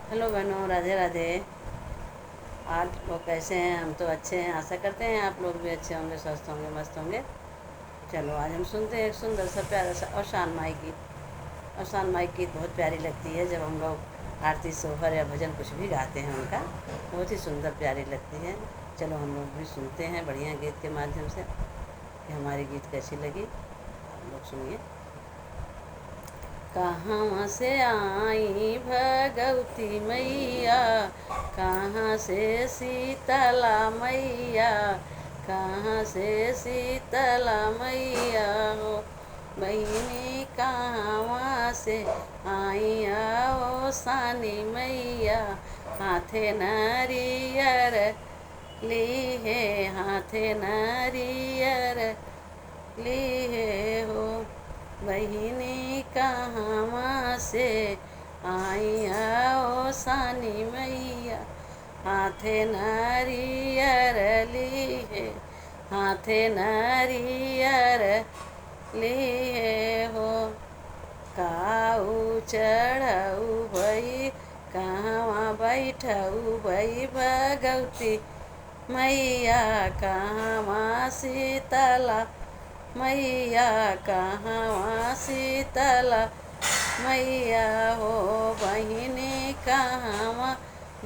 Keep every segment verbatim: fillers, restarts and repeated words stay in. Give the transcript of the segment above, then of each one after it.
हेलो बहनों, राधे राधे। आप लोग कैसे हैं? हम तो अच्छे हैं, आशा करते हैं आप लोग भी अच्छे होंगे, स्वस्थ होंगे, मस्त होंगे। चलो, आज हम सुनते हैं एक सुंदर सा प्यारा सा अवसान माई गीत। अवसान माई गीत बहुत प्यारी लगती है, जब हम लोग आरती, सोहर या भजन कुछ भी गाते हैं उनका, बहुत ही सुंदर प्यारी लगती है। चलो, हम लोग भी सुनते हैं बढ़िया गीत के माध्यम से कि हमारी गीत कैसी लगी। आप लोग सुनिए। कहाँ से आई भगवती मैया, कहाँ से शीतला मैया, कहाँ से शीतला मैया हो। बहिनी कहाँ से आई अवसानी मैया, हाथे नारियर लिहे, हाथे नारियर लिहे हो। बहिनी कहाँ से आई अवसानी मैया, हाथे नारियर लिहे, हाथे नारियर लिहे हो। काऊ चढ़ऊ भई, कहवा बैठऊ भई भगवती मैया, कहवा शीतला मैया, कहवा शीतला मैया हो। बहिनी कहवा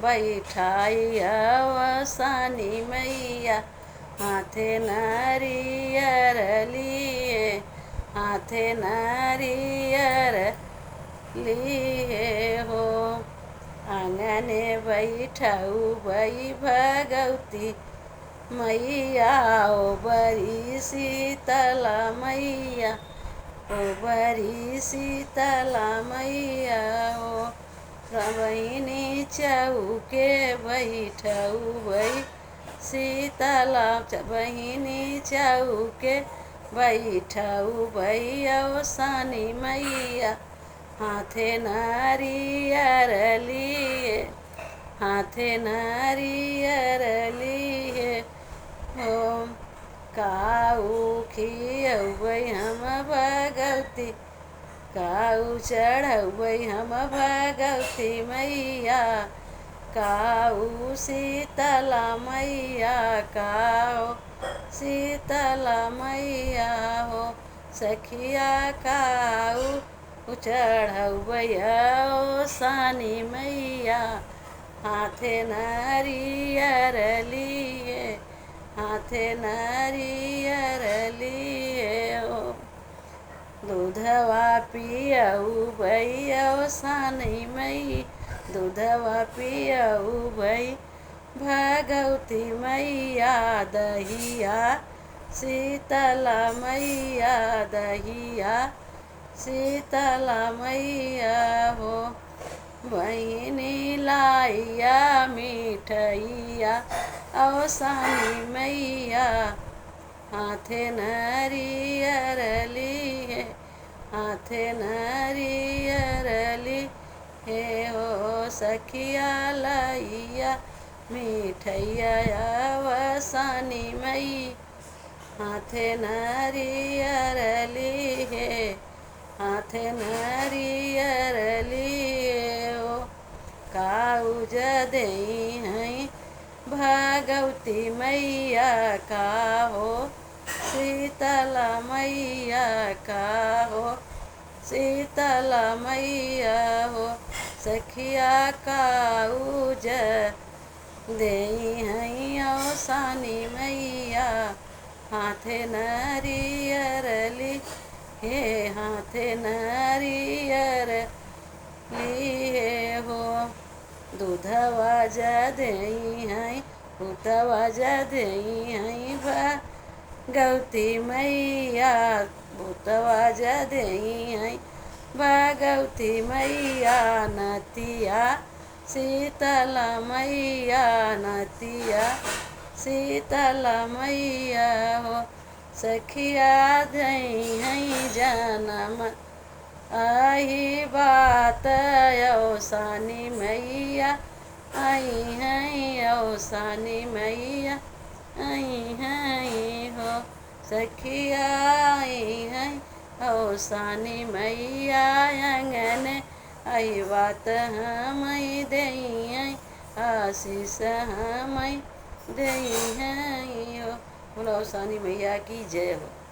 बैठाई अवसानी मैया, हाथे नारियर लिहे, हाथे नारियर लिहे हो। आंगने बैठऊ भई भगवती मैया, ओ बड़ी शीतला मैया, ओ बड़ी शीतला मैया हो। बहिनी चौके बैठऊ भई शीतला, च-, बहिनी चौके बैठऊ भई अवसानी मैया, हाथे नारियर लिहे, हाथे नारियर लिहे हो। काऊ खियउबै हम भगवती, काऊ चढ़उबै हम भगवती मैया, काऊ शीतला मैया, काऊ शीतला मैया हो। सखिया काऊ चढ़उबै अवसानी मैया, हाथे नारियर लिहे, हाथे नारियर लिहे हो। दूधवा पियउबै अवसानी मई, दूधवा पियउबै भगवती मैया, दहिया शीतला मैया, दहिया शीतला मैया हो। बहिनी लाइया मिठैया अवसानी मैया, हाथे नारियर लिहे, हाथे नारियर लिहे हो। सखिया लाइया मिठैया अवसानी मई, हाथे नारियर लिहे, हाथे नारियर लिहे हो। काऊ ज देइहैं भगवती मैया, का हो शीतला मैया, का हो शीतला मैया हो। सखिया काऊ ज देइहैं अवसानी मैया, हाथे नारियर लिहे, हाथे नारियर लिहे हो। दूधवा ज देइहैं, पूतवा ज देइहैं भगवती मैया, पूतवा ज देइहैं भगवती मैया, नतिया शीतला मैया, नतिया शीतला मैया हो। सखिया देइहैं जनम अहिबात अवसानी मैया अइहैं, अवसानी मैया अइहैं हो। सखिया अइहैं अवसानी मैया, अंगने आशीर्वाद हमैं देइहैं, आशीष हमैं देइहैं हो। बोलो अवसानी मैया की जय हो।